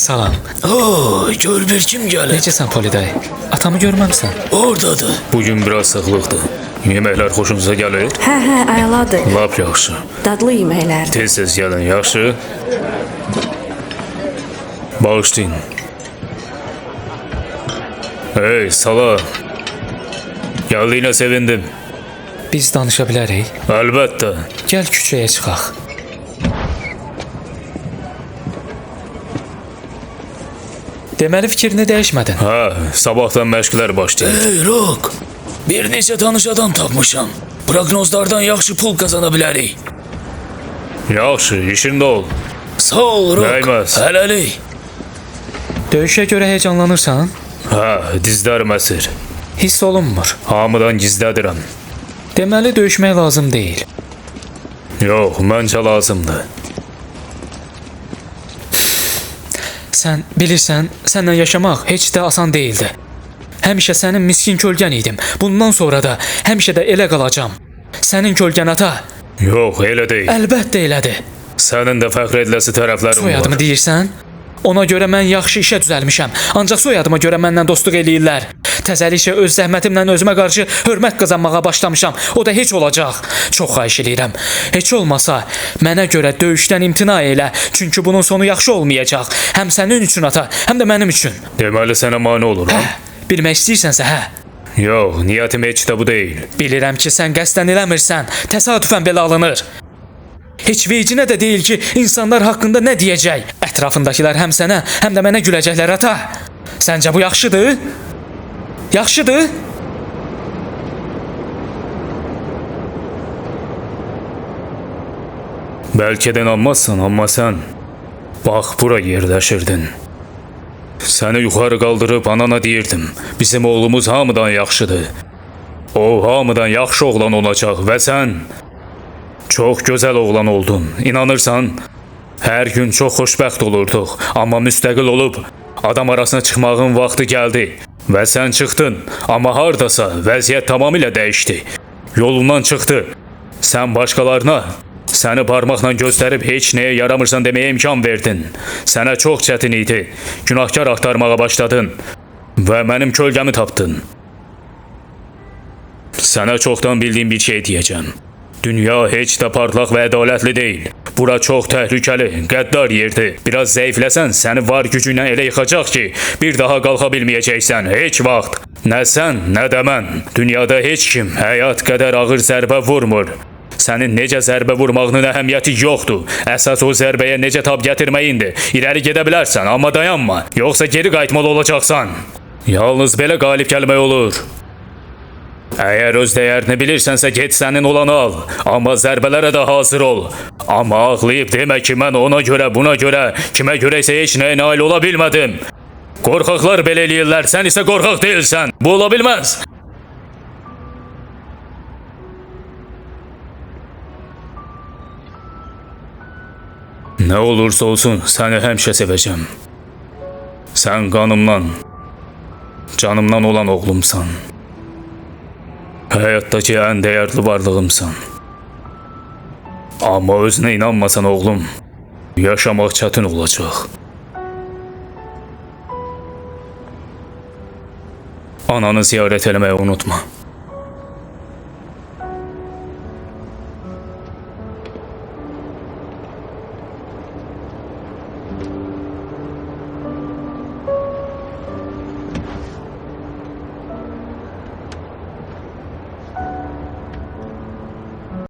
Salam. Oo, gör bir kim gəlib. Necəsən Poli dayı? Atamı görməmsən? Ordadır. Bugün biraz sıxlıqdır. Yeməklər xoşunuza gəlir? Hə, əladır. Lap yaxşı. Dadlı yeməklərdir. Tez-tez gəlin, yaxşı? Bağışlayın. Hey, salam. Gəldiyinə sevindim. Biz danışa bilərik. Əlbəttə. Gəl küçəyə çıxaq. Deməli fikrini dəyişmədin. Hə, sabahdan məşqlər başlayır. Hey Rok, bir neçə tanış adam tapmışam. Proqnozlardan yaxşı pul qazana bilərik. Yaxşı, işində ol. Sağ ol Rok. Dəyməz. Hələlik. Döyüşə görə heyecanlanırsan? Hə, dizlərim əsir. Hiss olunmur. Hamıdan gizlədirəm. Deməli döyüşmək lazım deyil. Yox, məncə lazımdır. Sən bilirsən, səninlə yaşamaq heç də asan deyildi. Həmişə sənin miskin kölgən idim. Bundan sonra da həmişə də elə qalacam. Sənin kölgən ata. Yox, elə deyil. Əlbəttə elədir. Sənin də fəxr ediləsi tərəflərin var. Soyadımı deyirsən? Ona görə mən yaxşı işə düzəlmişəm. Ancaq soyadıma görə məndən dostluq eləyirlər. Təzəlikcə öz zəhmətimlə özümə qarşı hörmət qazanmağa başlamışam. O da heç olacaq. Çox xahiş eləyirəm. Heç olmasa mənə görə döyüşdən imtina elə. Çünki bunun sonu yaxşı olmayacaq. Həm sənin üçün ata, həm də mənim üçün. Deməli sənə mane oluram. Hə, bilmək istəyirsənsə hə. Yox, niyyətim heç də bu deyil. Bilirəm ki, sən qəsdən eləmirsən. Təsadüfən belə alınır. Heç vecinə də deyil ki, insanlar haqqında nə deyəcək. Ətrafındakılar həm sənə, həm də mənə güləcəklər ata. Səncə bu yaxşıdır? Yaxşıdır? Bəlkə də inanmazsan, amma sən bax bura yerləşirdin. Səni yuxarı qaldırıb anana deyirdim. Bizim oğlumuz hamıdan yaxşıdır. O hamıdan yaxşı oğlan olacaq və sən çox gözəl oğlan oldun. İnanırsan? Hər gün çox xoşbəxt olurduq, amma müstəqil olub adam arasına çıxmağın vaxtı gəldi. Və sən çıxdın, amma hardasa vəziyyət tamamilə dəyişdi. Yolundan çıxdı. Sən başqalarına səni barmaqla göstərib heç nəyə yaramırsan deməyə imkan verdin. Sənə çox çətin idi. Günahkar axtarmağa başladın və mənim kölgəmi tapdın. Sənə çoxdan bildiyim bir şey deyəcəm. Dünya heç də parlaq və ədalətli deyil. Bura çox təhlükəli, qəddar yerdir. Biraz zəifləsən, səni var gücü ilə elə yıxacaq ki, bir daha qalxa bilməyəcəksən heç vaxt. Nə sən, nə də mən. Dünyada heç kim həyat qədər ağır zərbə vurmur. Sənin necə zərbə vurmağının əhəmiyyəti yoxdur. Əsas o zərbəyə necə tab gətirməyindir. İrəli gedə bilərsən, amma dayanma. Yoxsa geri qayıtmalı olacaqsan. Yalnız belə qalib gəlmək olur. Əgər öz dəyərini bilirsənsə get sənin olanı al. Amma zərbələrə də hazır ol. Amma ağlayıb demə ki mən ona görə, buna görə, kimə görə isə heç nəyə nail ola bilmədim. Qorxaqlar belə eləyirlər, sən isə qorxaq deyilsən. Bu ola bilməz. Nə olursa olsun, səni həmişə sevəcəm. Sən qanımdan, canımdan olan oğlumsan. Həyatdakı ən dəyərli varlığımsan. Amma özünə inanmasan oğlum, yaşamaq çətin olacaq. Ananı ziyarət eləməyi unutma.